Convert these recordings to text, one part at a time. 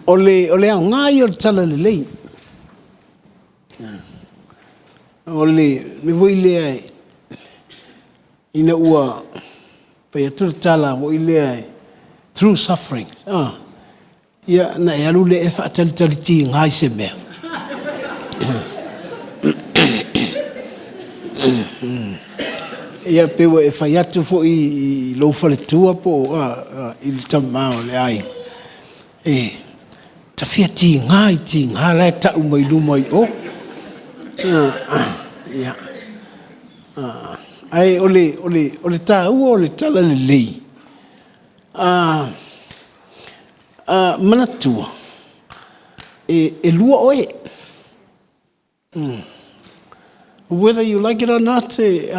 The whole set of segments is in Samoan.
O le, o le aoga ia o le talalelei. O le mea foi lea ina ua fai atu le tala foi lea, through suffering, ia ona e alu lea e faatalitali tiga i se mea. Ia pe ua e fai atu foi i lou faletua po o i le tama o le aiga, e ta fia tiga i tiga la e tau mai luma i o. Ia. Ae o le taua o le talalelei, manatua, e lua oe. Whether you like it or not, e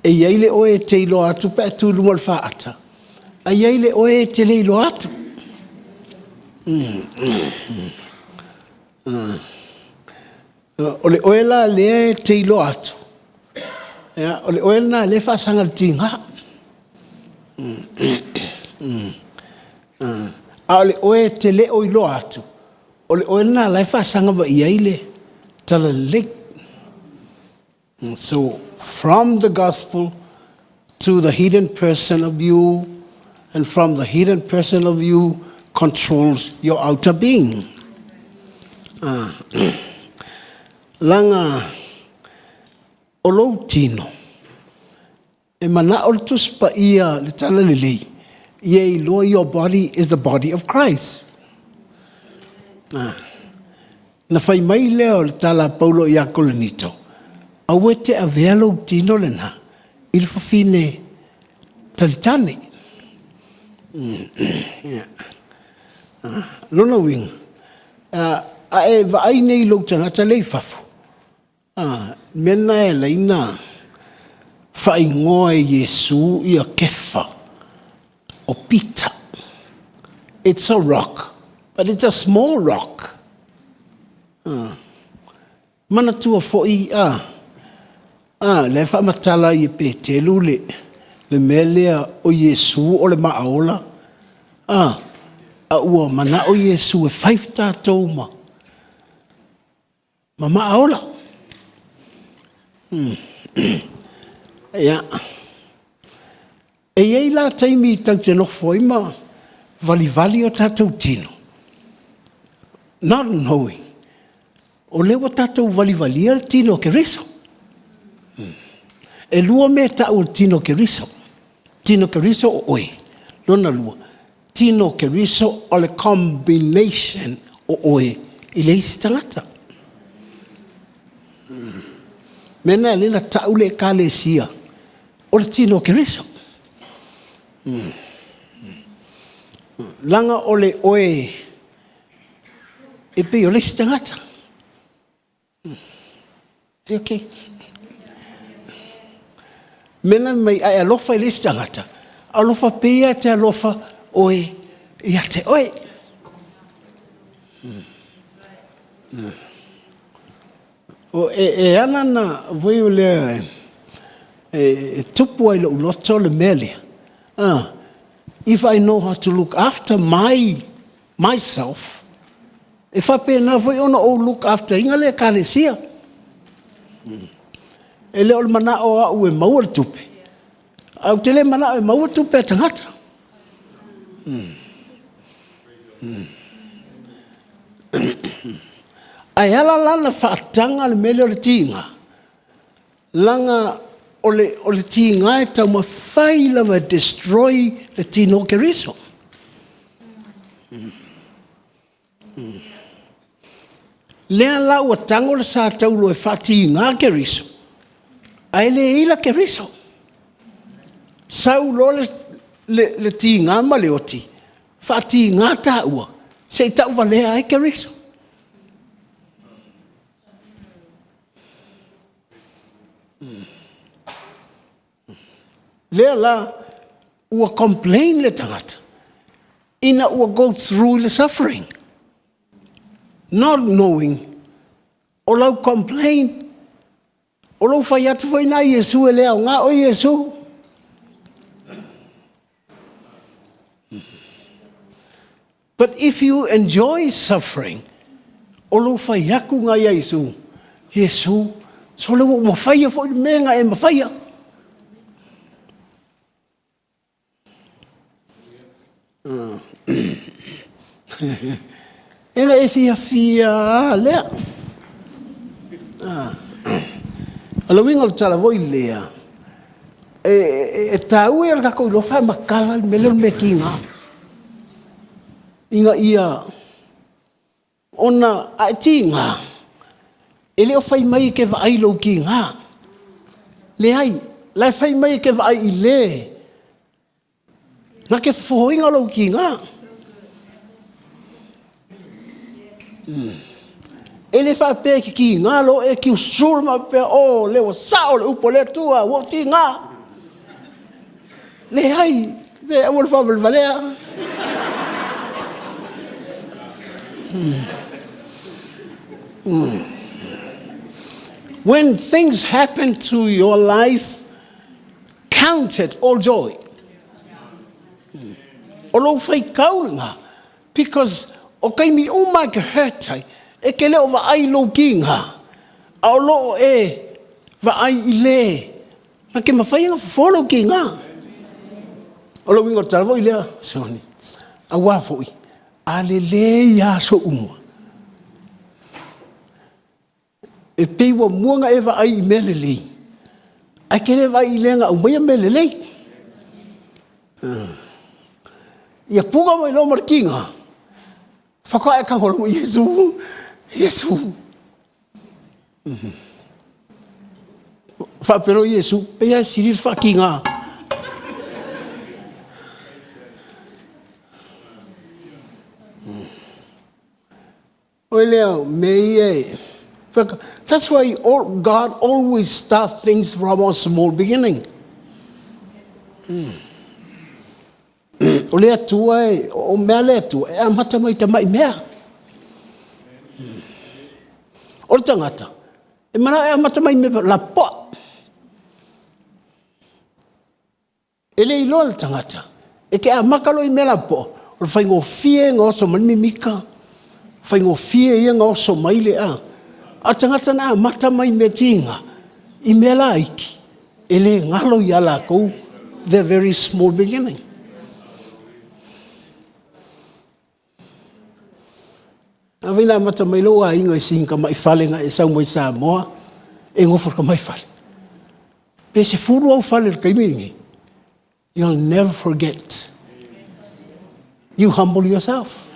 i ai le oe e te iloa atu pe a e tu i luma o le faata, ae i ai le oe e te le iloa atu. O le oe la lea e te iloa atu, o le oe lena lea e faasaga i le tiga. A o le oe e te le o iloa atu, o le oe lena la e faasaga mai i ai le talalelei. So, from the gospel to the hidden person of you, and from the hidden person of you controls your outer being. Leaga o lou tino, e manao le Tusi Paia le Talalelei, ia iloa your body is the body of Christ. Na fai mai lea o le tala a Paulo ia Korinito, aua e te avea lou tino lena i le fafine talitane. Lona uiga, a e vaai nei i lou tagata lea i fafo, mea lena e ala ai ona faaigoa e Iesu ia Kefa o Pita. It's a rock, but it's a small rock. Manatua foi, lea e faamatala ai e Petelu le mea lea o Iesu o le maaola, a ua manao Iesu e fai tatou ma maaola. Ia. E i ai la taimi tatou te nofo ai ma valivali o tatou tino, not knowing, o lea ua tatou valivalia le tino o Keriso. E lua mea e tau o le tino o Keriso. Tino Keriso o oe. Lona lua, tino Keriso o le combination o oe i le isi tagata. Mea na e ala ai ona tau le Ekalesia o le tino o Keriso. Leaga o le oe e pei o le isi tagata. E okay. Mea na mai a e alofa i le isi tagata, alofa pea te alofa oe ia te oe. O, e ala na voi o lea e tupu ai lou loto le mea lea. If I know how to look after myself, e faapena foi ona ou look after ina le Ekalesia. E le o le manao o au e maua le tupe, ae ou te le manao e maua tupe a tagata. Ae ala la na faataga le mea lea o le tiga, leaga o le tiga e taumafai lava e destroy le tino o Keriso. Lea la ua tago le sa taulo e faatiga Keriso, ae le ila Keriso. Sau loa le tiga ma le oti, faatiga taua, se i tauvalea ai Keriso. Lea la ua complain le tagata ina ua go through le suffering, not knowing o lau complain, o lou fai atu foi na Iesu e le aoga o Iesu. But if you enjoy suffering, o lou fai atu lena ia Iesu, Iesu, sole ua ou mafaia foi le mea na e mafaia. E na e fiafia lava lea. O le uiga o le tala foi lea, e taua ia o le tatou iloa faamatala le mea lea o le mea tiga, ina ia, ona a e tiga, e le o fai mai e te vaai i lou tiga. Leai, o la e fai mai e te vaai i le na te fofoina lou tiga. E le faapea e te tiga loa e kiusulu ma faapea, o lea ua sao le upu a le Atua, ua ou tiga. Leai, se aua le faavalevalea. When things happen to your life, count it all joy. O lou faitau lena, because o taimi uma e te hurt ai, e te le o vaai i lou tiga, a o lo o e vaai i le na te mafai ona fofo lou tiga. O le uiga o le tala foi lea, soni, aua foi a lelei lava aso uma, e pei ua mua ona e vaai i mea lelei, ae te le vaai i le na aumaia mea lelei. Ia puna mai loa ma le tiga, faatoa e tago loa, Iesu, Iesu. Faapea loa Iesu, pei lava e sili le faatiga. O lea, o mea ia e... That's why all, God always start things from a small beginning. O le Atua, o mea a le Atua, e amata mai tamai mea. O le tagata, e manao e amata mai mea lapopoa. E le iloa le tagata, e te amata loa i mea lapopoa, o le faigofie ona oso mai le mimita, faigofie ia ona oso mai le a. A o le tagata na amata mai i mea tiga, i mea laiti, e le galo ia latou the very small beginning. A fai na amata mai lou aiga i sina tamai fale na e sau mai Samoa, e nofo i le tamai fale, pe 10 au fale i le taimi lenei, you'll never forget. You humble yourself.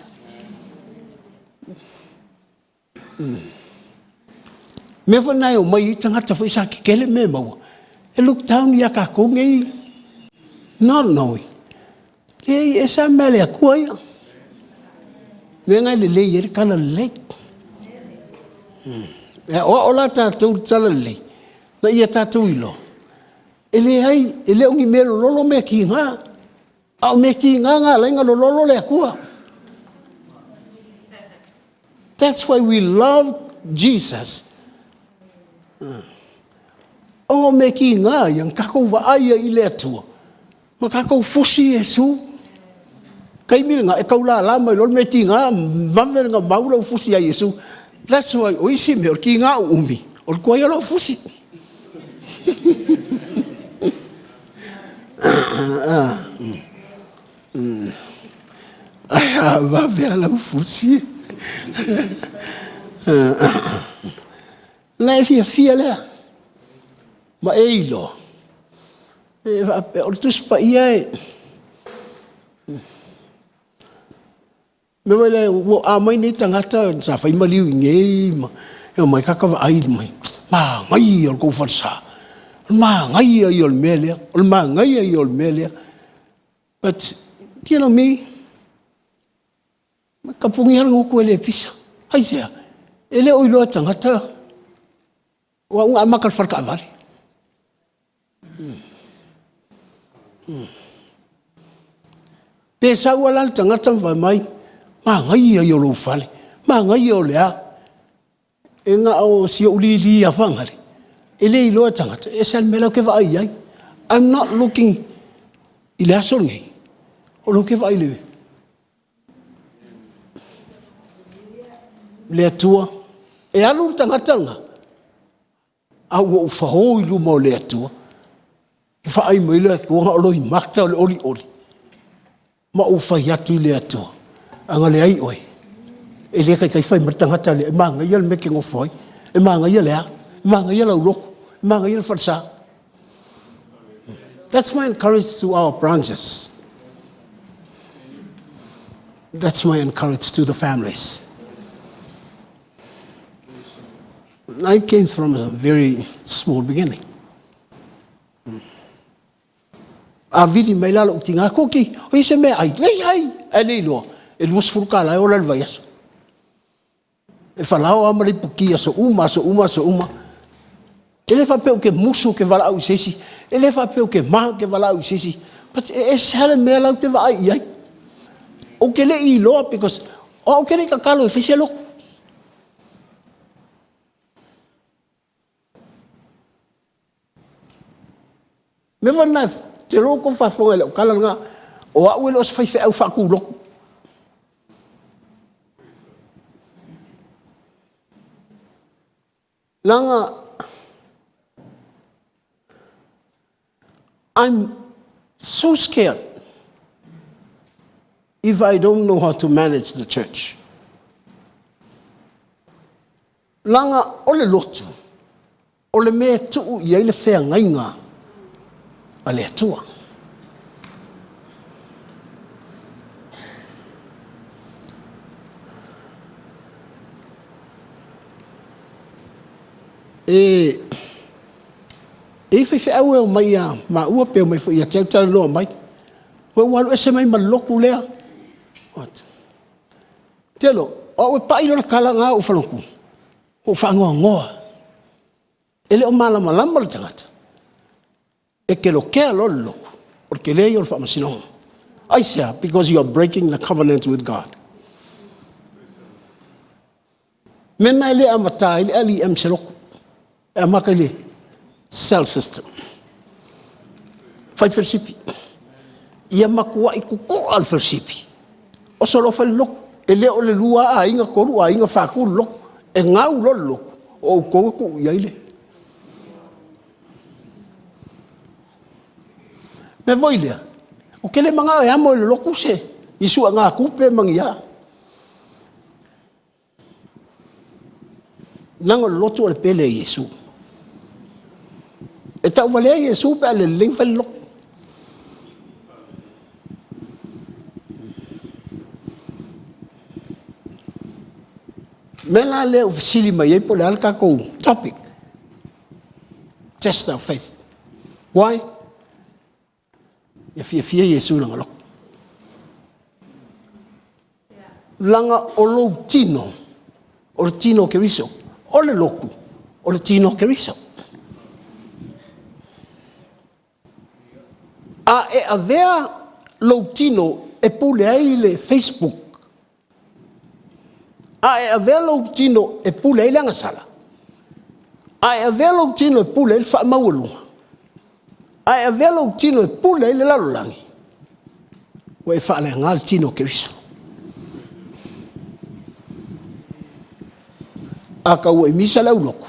Mea foi na e omai ai tagata foi sa tetele mea e maua, e look down ia tatou nei, not knowing. Leai, e ese lava mea a le Atua ia. Mea na e lelei ai le talalelei. E aoao la tatou i le talalelei, ina ia tatou iloa, e leai, e le o ni mea lololo mea tiga, a o mea tiga na ala ai ona lololo le Atua. That's why we love Jesus. O mea tiga ia na tatou vaai ai i le Atua, ma tatou fusi Iesu. Taimi lena, e taulala mai loa le mea tiga, vave ona mau lau fusi ia Iesu. That's why o isi mea, o le tiga uumi, o le tuai o lau fusi. Ae a vave lava lau fusi. Na e fiafia lea, ma e iloa, e faapea, o le Tusi Paia e, mea foi lea ua a mai nei tagata sa fai maliu i inei ma e omai tagata vaai mai, manaia o le tou falesa, o le manaia ia o le mea lea, o le manaia ia o le mea lea. But, do you know me? Tapuni lava le gutu e le pisa. Aisea? E le o iloa e tagata o au na amata i le faletaavale. Pe sau lava la le tagata ma fai mai, manaia ia o lou fale, manaia o le a? E na o si ou lili lava faagale, e le iloa e tagata, e ese lava le mea la ou te vaai i ai. I'm not looking i le aso lenei, o lea ou te vaai i le Le Atua, e alu le tagata lena, a ua ou fao i luma o le Atua, vaai mai le Atua na o loimata o le olioli ma ou fai atu i le Atua, a na leai oe, e le taitai fai mai le tagata lea, e manaia le mea e te nofo ai, e manaia le a, e manaia lau lotu, e manaia le falesa. That's my encourage to our branches. That's my encourage to the families. I came from a very small beginning. A vili mai la lou tina, Kuki, o i ai se meaai? Leai, ae le iloa, e $20 e ola i le vaiaso. E falao lava ma le iputi i aso uma, aso uma, aso uma. E le faapea ou te musu ou te valaau i se isi, e le faapea ou te ma ou te valaau i se isi, but e ese lava le mea la ou te vaai i ai. Ou te le i iloa because o au ou te le i tatalo e fai se lotu. O le mea foi lena, ou te iloa ua outou faafofoga i lau tala lena, o au e le o se faifeau faatulotu. Leaga I'm so scared if I don't know how to manage the church. Leaga o le lotu, o le mea e tuu i ai le feagaiga a le Atua. E i ai faifeau e omai ia maua pe omai foi ia te au talanoa mai, ua alu ese mai ma le lotu lea. Ou fai atu, Telo, o au e pai loa le tala lena ou falotu, ua ou faanoanoa. E le o malamalama le tagata, e te lokea loa le lotu, o le tele ia o le faamasinoga. Aisea? Because you are breaking the covenant with God. O le mea lena e le amata ai le LEM i se lotu. E amata i le cell system. Fai fellowshipi. Ia matuai totoa le fellowshipi, oso loa fai le lotu. E le o le 2 aiga, 3 aiga faatu le lotu. E gau loa le lotu, o outou e tuu i ai le mea foi lea, ou te le manao e amo i le lotu se ni suegatupe ma ni a. Leaga o le lotu o le pele a Iesu. E tauvalea Iesu pe a le lelei ona fai le lotu. O le mea la lea ua fesili mai ai po o le a le tatou topic. Test our faith. Why? Ia fiafia Iesu i lona lotu. Leaga o lou tino, o le tino o Keriso. O le lotu, o le tino o Keriso. A e avea lou tino e pule ai le Facebook, a e avea lou tino e pule ai le agasala, a e avea lou tino e pule ai le faamaualuga, a e avea lou tino e pule ai le lalolagi, ua e faaleaga le tino o Keriso. A tau ua i misa le aulotu,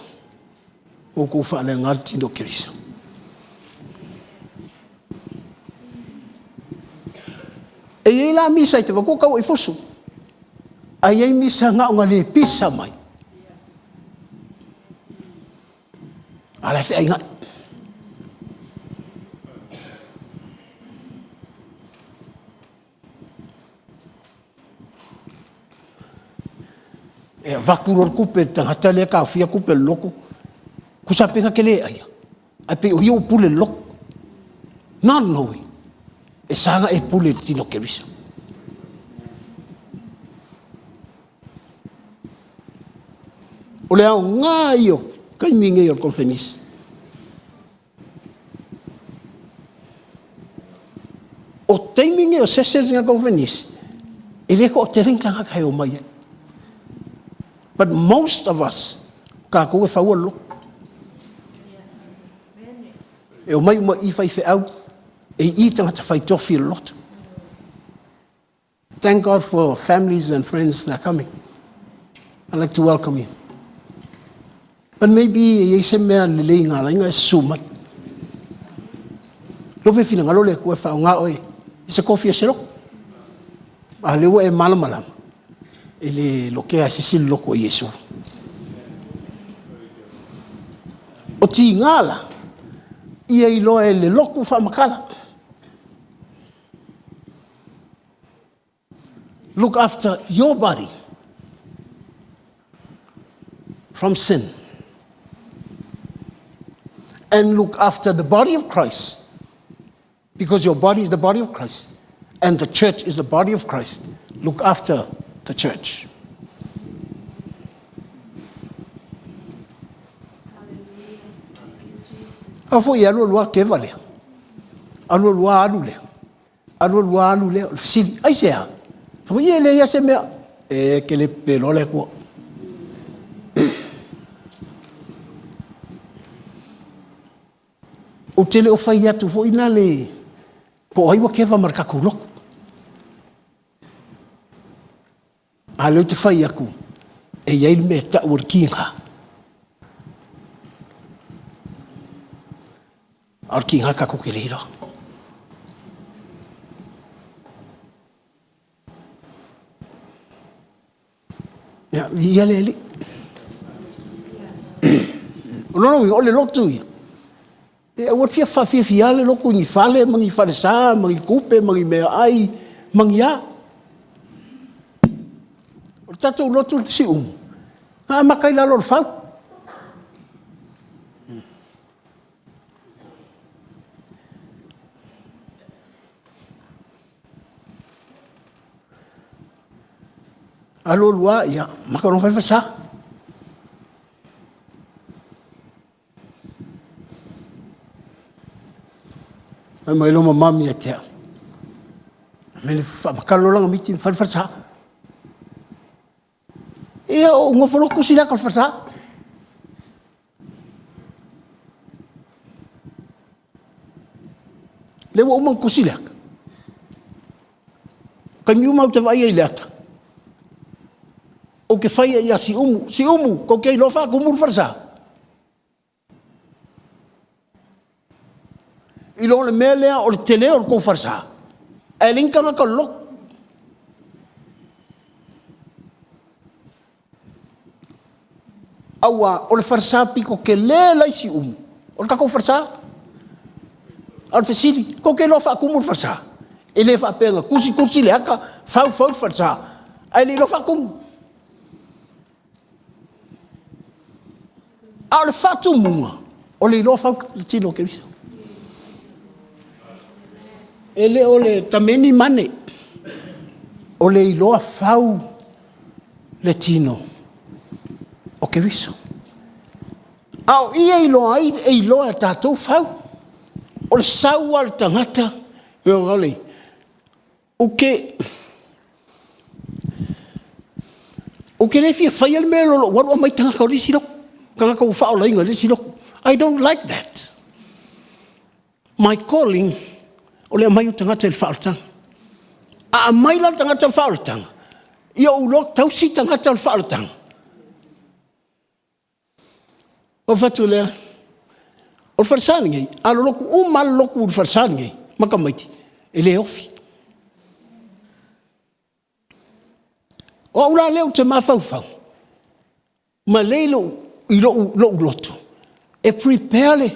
ua outou faaleaga le tino o Keriso. E i ai la misa e te vatua tau i fusu, ae i ai misa na ona le pisa mai. A o la e feaiga'i. E avatu loa le tupe i le tagata lea e taofia tupe a le lotu, tusa pe na te le aia, ae pei o ia ua pule i le lotu. Not knowing, e sa ona e pule i le tino o Keriso. O le aoga ia o taimi nei o le conference. O taimi nei o sessions nei a le conference, e le toatele ni tagata e omai ai. But most of us, o tatou e faua le lotu. E omai uma i i faifeau, e i i tagata faitofi o le lotu. Thank God for families and friends that are coming. I'd like to welcome you. But maybe e i ai se mea lelei na ala ai ona e susu mai. Iloa pe finagalo le Atua e faaaoga oe i se tofi o se lotu. A o lea ua e malamalama, e le lotea e se isi le lotu o Iesu. O tiga la, ia iloa e le lotu faamatala. Look after your body from sin. And look after the body of Christ, because your body is the body of Christ, and the church is the body of Christ. Look after the church. A foi e alu alu lava keva lea. Alu alu lava alu lea. Alu alu lava alu lea. O le fesili, aisea? Fai mai, ia e leai lava se mea. E te le pepeloa le Atua. Ou te le o fai atu foi lale po o ai ua keva ma le tatou lotu. A lea ou te fai atu, e i ai le mea e tau o le kiga. A o le kiga tatou te le iloa. Ia, viia le Alii. O lona uiga, o le lotu ia, e aua le fia faafiafia le lotu i ni fale ma ni falesa ma ni tupe ma ni meaai ma ni a. O le tatou lotu i Siumu, na amata i lalo o le fau. Alu alu lava, ia, amata loa ona fai le falesa. Fai mai loma mami ia te au, fai mai faamatala loa lana miti ma fai le falesa. Ia, ou nofo loa tusi le ata o le falesa. Lea ua uma ona tusi le ata. O taimi uma lava ou te vaai ai i le ata, ou te fai ai ia Siumu, Siumu, tou te iloa faatumu le falesa? I lo le mea lea o le tele o le tou falesa, ae leai ni tagata o le lotu. Aua o le falesa pito tele la e i Siumu, o le tatou falesa. A o le fesili, tou te iloa faatumu le falesa? E le faapea na tusi tusi le ata, fau fau le falesa, ae le i iloa faatumu. A o le faatumuga, o le iloa fau le tino o Keriso. E le o le tameni mane, o le iloa fau le tino o Keriso. A o i e iloa ai, e iloa e tatou fau. O le sau lava o le tagata, ou te le fia faia le mea i lou alu aumai tagata o le isi lotu, tagata ua faaolaina e le isi lotu. I don't like that. My calling, o le aumai o tagata i le faaolataga. A aumai la le tagata i le faaolataga, ia ou iloa tausi tagata o le faaolataga. Ou fai atu lea, o le falesa lenei, a lolotu uma lava le lotu i le falesa lenei ma tamaiti, e le ofi. O au la lea ou te mafaufau, ma lea i lou loto, e prepare le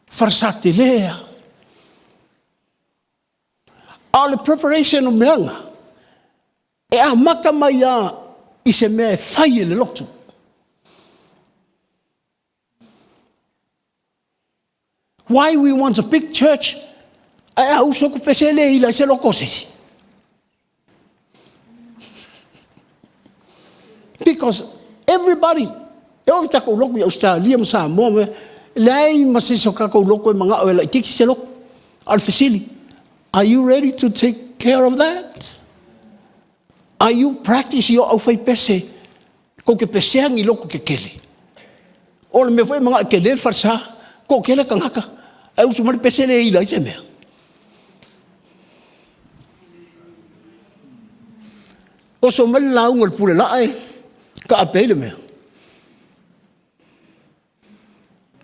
falesa tele lava. A o le preparation o mea na, e amata mai lava i se mea e fai e le lotu. Why we want a big church? Ae a usu atu pese e le ila ai se loto o se isi. Because everybody, e oo i tatou lotu i Ausetalia ma Samoa, e leai ma se isi o tatou lotu e manao e laitiiti se lotu. A o le fesili, are you ready to take care of that? Are you practice your aufaipese tou te pesea ni lotu tetele? O le mea foi e manao e tele le falesa, toatele tagata, ae usu mai le pese le ila ai se mea. Oso mai le lauga a le Pule Laa e Taape ai le mea.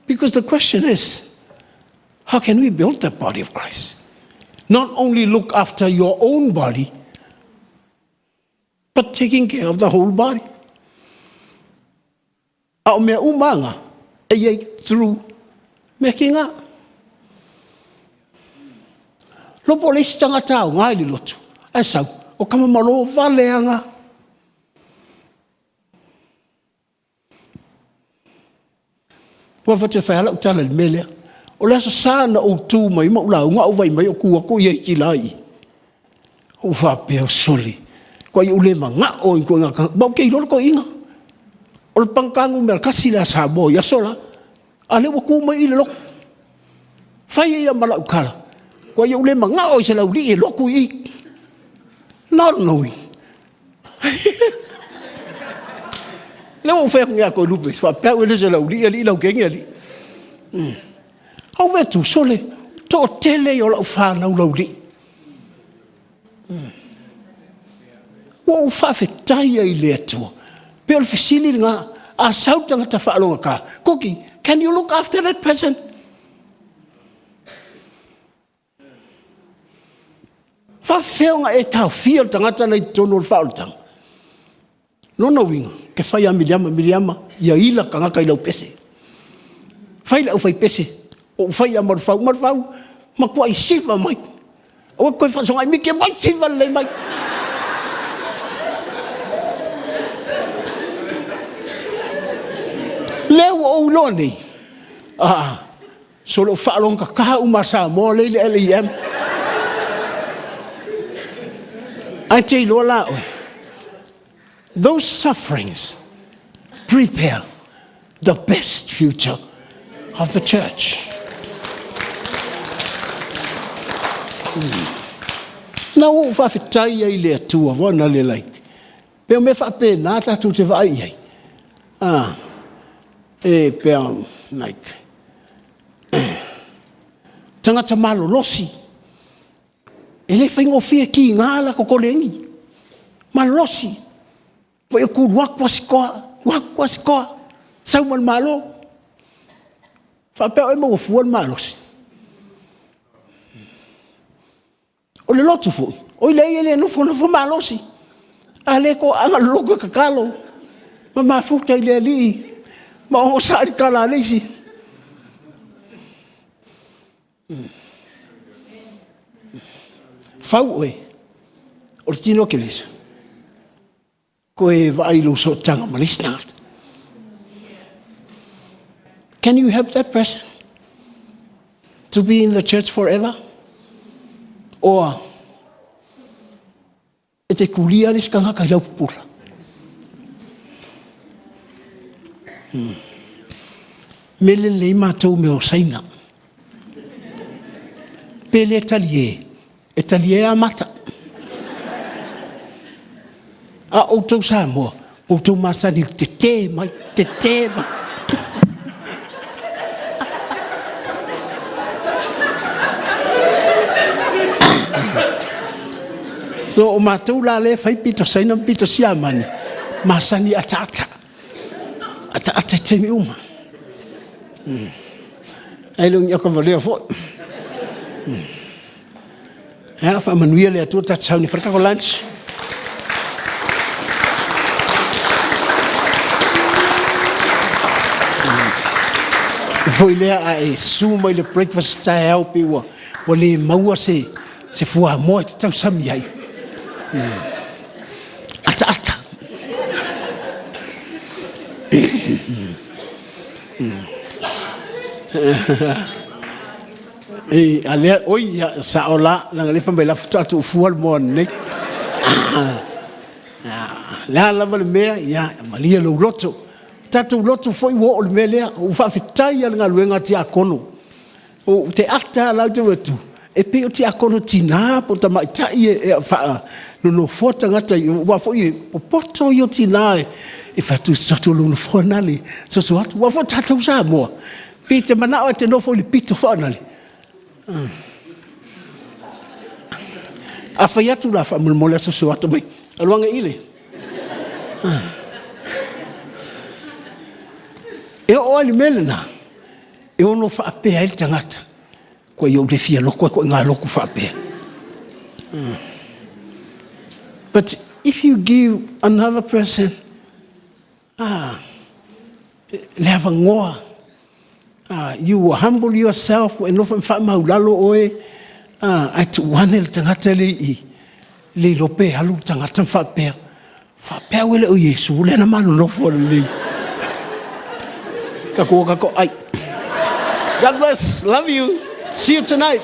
Because the question is, how can we build the body of Christ? Not only look after your own body, but taking care of the whole body. A o mea uma aga, e i ai through mea ki ngā. Lopo le isi tagata aoga i le lotu, ae sau, o kama malo vale aga. Ua fai atu e fai lava lau tala i le mea lea. O le Aso Sa na ou tu mai ai ma ou lauga a o ou vaai mai o tu atu Ieti la i i. Ou faapea, sole, matuai ou le manao lava i ituaiga tagata, ma ou te iloa le toeaina. O le pagota numera 1 lea a Samoa i aso la, a o lea ua tu mai i i le lotu. Fai ai lava ma lau tala, matuai ou le manao lava i se laulii e lotu i i. Not knowing. Lea ua ou fai atu nei ia Toelupe, faapea au e le o se laulii alii lautele alii. Ae ou vaai atu, sole, toatele ia o lau fanau laulii. Ua ou faafetai ai i le Atua. E pei o le fesili lena, a sau le tagata faalogogata, Kuki, can you look after that person? E faapefea ona e taofia le tagata la e i totonu o le faaolataga? Lona uiga, ou te fai lava Miliama, Miliama, ia ila tagata i lau pese. Fai le aufaipese, ou fai ia Maluafau, Maluafau matuai siva mai, aua e te toe faasogai Miki, matua siva lelei mai. Lea ua ou iloa nei, sole o faalogogata uma a Samoa lea e i le LEM. Ae te iloa la oe, those sufferings prepare the best future of the church. Na ua ou faafetai ai i le Atua foi na le like. Pe o mea faapena tatou te vaai i ai. Ah, e pei like tagata malolosi, e le faigofie e tiga la latou koleni. Malolosi, foi e tu atu lava sikoa, alu atu lava sikoa, sau ma le malo. Faapea oe e maua fua le malosi? O le lotu foi, oi leai e le nofonofo malosi. A le toaga le loto e tatalo ma mafuta i le Alii ma onosai le tala a le isi. Fau oe, o le tino o Keriso, toe vaai i lou sootaga ma le isi tagata. Can you help that person to be in the church forever? Or e te tulia le isi tagata i lau pupula? Mele lelei matou mea o Saina. Pe le talie, e talie lava mata. A o outou Samoa, ua outou masani i le tete mai, tete mai. So o matou la lea e fai pito Saina ma pito Siamani, masani e ataata, ataata i taimi uma. Ae le o ni ata valea foi. Ia faamanuia le Atua tatou sauni e fai le tatou lunch. E foi lea a e susu mai le breakfast taeao pe ua le maua se fuamoa e te tausami ai. Ataata. Ei, a lea, oi, ia, sao la, leaga lea fai mai la faatoa tuufua le moa nei. Le a lava le mea, ia, malie lou loto. Tatou lotu foi ua oo i le mea lea, ua faafetai lava i le galuega a tiakono. Ou te ata lava la outou atu, e pei o tiakono tina po o tamaitai e faanonofoa tagata, aua foi e popoto ia o tina e fai atu tatou lou nofoa lena le soso atu. Aua foi o tatou Samoa, pei e te manao e te nofo i le pito foi lale. A fai atu la, faamolemole soso atu mai, alu ane i le. E oo lava i le mea lena, e ono faapea ai le tagata, ua ou le fia loto lava i ituaiga lotu faapea. But if you give another person le avanoa, you humble yourself, ua e nofo ma faamaulalo oe, ae tuu ane le tagata le i i, le iloa pe alu le tagata ma faapea, faapea au e le o Iesu lea na ma nonofo ananei. Tatou o tatou ai. God bless. Love you. See you tonight.